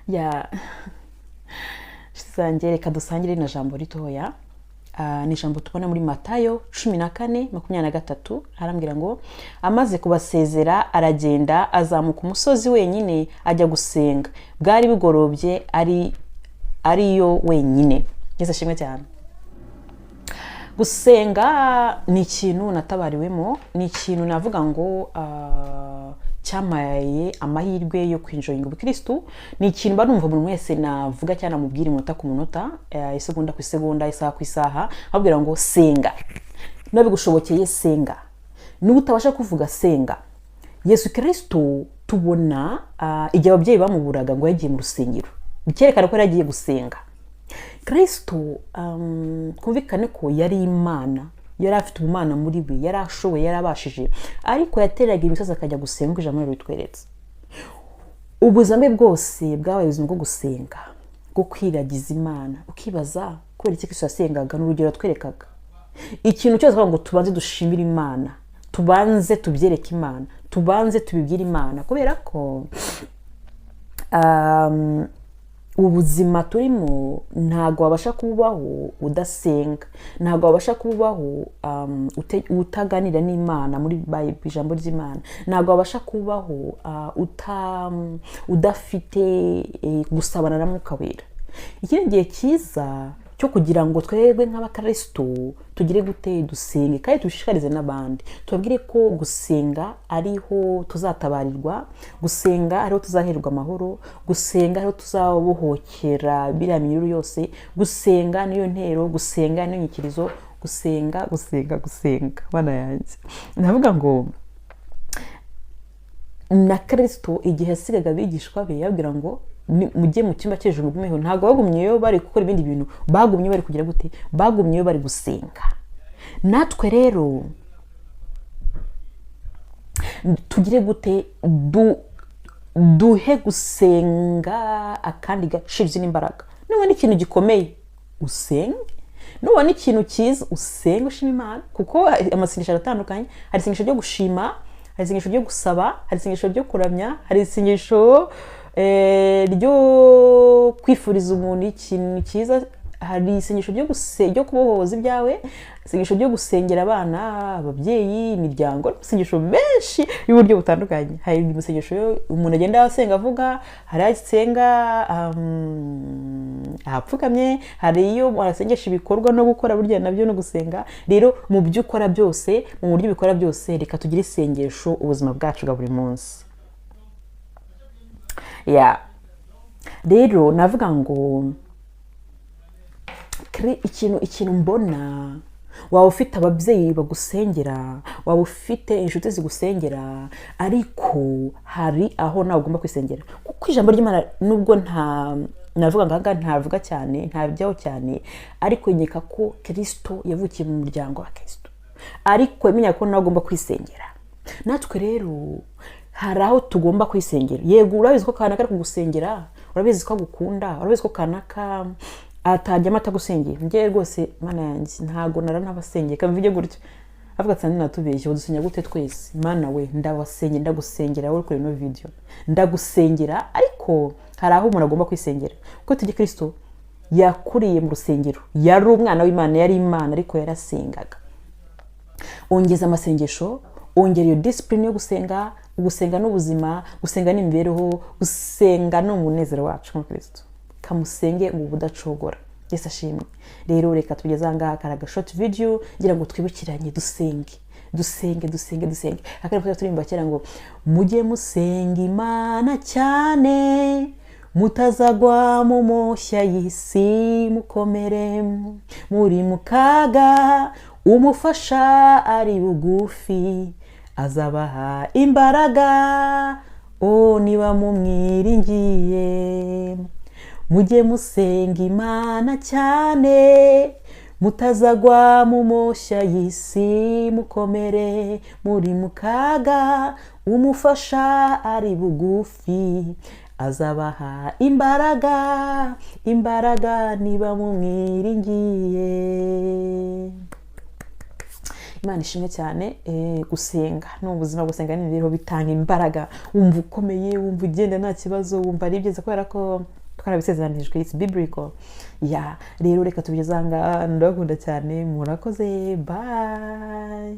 Ya zanjye, reka dusangire rino jambo ritoya. Ni ijambo tubona muri Matayo 14:23. Arambwira ngo: "Amaze kubasezera aragenda, azamuka umusozi wenyine, ajya gusenga. Bwari bugorobye, ari ariyo wenyine." Yesu ashimwe cyane. Gusenga ni ikintu natabariwemo, ni ikintu navuga ngo cyampaye amahirwe yo kwinjoyinga ubukirisitu. Ni ikintu mba numva buri wese navuga cyangwa namubwira umunota ku munota, isegonda ku isegonda, isaha ku isaha, ababwira ngo: "Senga niba bigushobokeye, senga niba utabasha kuvuga, senga." Yesu Kirisitu tubona igihe ababyeyi bamuburaga ngo yagiye mu rusengero, bikerekana ko yari agiye gusenga. Kirisitu, twumvikane ko yari Imana, yari afite ubumana muri we, yari ashoboye, yari abashije, ariko yateraga imisozi akajya gusenga, uko ijambo ritweretse. Ubuzima bwe bwose bwabaye ubuzima bwo gusenga, bwo kwiragiza Imana. Ukibaza kubera iki Kristo yasengaga? Ni urugero yatwerekaga. Ikintu cyose ngo tubanze dushimire Imana, tubanze tubyereke Imana, tubanze tubibwire Imana, kubera ko ubuzima turimo ntabwo wabasha kubaho udasenga, ntabwo wabasha kubaho utaganira n'Imana muri ijambo ry'Imana, ntabwo wabasha kubaho udafite gusabana na Mwuka Wera. Iki ni igihe cyiza cyo kugira ngo twebwe nk'abakristo tugire gute? Dusenge kandi dushishikarize n'abandi, tubabwire ko gusenga ariho tuzatabarirwa, gusenga ariho tuzaherwa amahoro, gusenga ariho tuzabohokera biriya minyururu yose. Gusenga niyo ntero, gusenga niyo nyikirizo. Gusenga, gusenga, gusenga. Bana yanjye, ndavuga ngo na Kirisito igihe yasigaga abigishwa be yababwira ngo: "Mujye mu cyumba cyo hejuru mugumeho." Ntabwo bagumyeyo bari gukora ibindi bintu, bagumye bari kugira gute? Bagumyeyo bari gusenga. Natwe rero tugire gute? Duhe gusenga akandi gaciro n'imbaraga. Nubona ikintu gikomeye usenge, nubona ikintu cyiza usenge, ushima Imana, kuko amasengesho aratandukanye. Hari isengesho ryo gushima, hari isengesho ryo gusaba, hari isengesho ryo kuramya, hari isengesho ryo kwifuriza umuntu ikintu cyiza, hari isengesho ryo kubohoza ibyawe, isengesho ryo gusengera abana, ababyeyi, imiryango, amasengesho menshi y'uburyo butandukanye. Hari amasengesho umuntu agenda asenga avuga, hari asenga ahapfukamye, hari iyo asengesha ibikorwa no gukora, burya nabyo no gusenga. Rero mu byo ukora byose, mu buryo ubikora byose, reka tugire isengesho ubuzima bwacu bwa buri munsi. Ya, rero navuga ngo ikintu mbona, waba ufite ababyeyi bagusengera, waba ufite inshuti zigusengera, ariko hari aho nawe ugomba kwisengera, kuko ijambo ry'Imana, nubwo nta navuga ngo ahangaha ntavuga cyane, ntabijyaho cyane, ariko nkeka ko Kirisito yavukiye mu muryango wa Kirisito, ariko yamenya ko nawe agomba kwisengera. Natwe rero hari aho tugomba kwisengera. Yego, urabizi ko kanaka ari kugusengera, urabizi ko agukunda, urabizi ko kanaka atajyamo atagusengeye. Njye rwose, Mana yanjye, ntabwo naranabasengeye, kamvuge gutyo. Avuga ati: "Natubeshye, udusenya gute twese?" Mana we, ndabasengera, ndagusengera wowe kuri ino video, ndagusengera. Ariko hari aho umuntu agomba kwisengera, kuko tujye Kirisito yakuriye mu rusengero, yari umwana w'Imana, yari Imana, ariko yarasengaga. Ongeza amasengesho, ongera iyo discipline yo gusenga. Gusenga n'ubuzima, gusenga n'imibereho, gusenga ni umunezero wacu nk'Umukristo. Kamusenge ngo budacogora. Yesu ashimwe. Rero reka tugeze aha ngaha, kari aga short video ngira ngo twibukiranye dusenge, dusenge, dusenge, dusenge. Akari tujya turirimba kera ngo: "Mujye musenga Imana cyane, mutazagwa mu moshya y'isi, mukomere muri mu kaga, umufasha ari bugufi, azabaha imbaraga o niba mumwiringiye. Mujye musenga Imana cyane, mutazagwa mu moshya y'isi, mukomere muri mu kaga, umufasha ari bugufi, azabaha imbaraga, imbaraga niba mumwiringiye." Imana ishimwe cyane. Gusenga ni ubuzima, gusenga ni imibereho, bitanga imbaraga, wumva ukomeye, wumva ugenda nta kibazo, wumva ari byiza kubera ko twarabisezeranijwe. It's biblical. Ya, rero reka tubigeze aha ngaha. Ndabakunda cyane, murakoze, bye.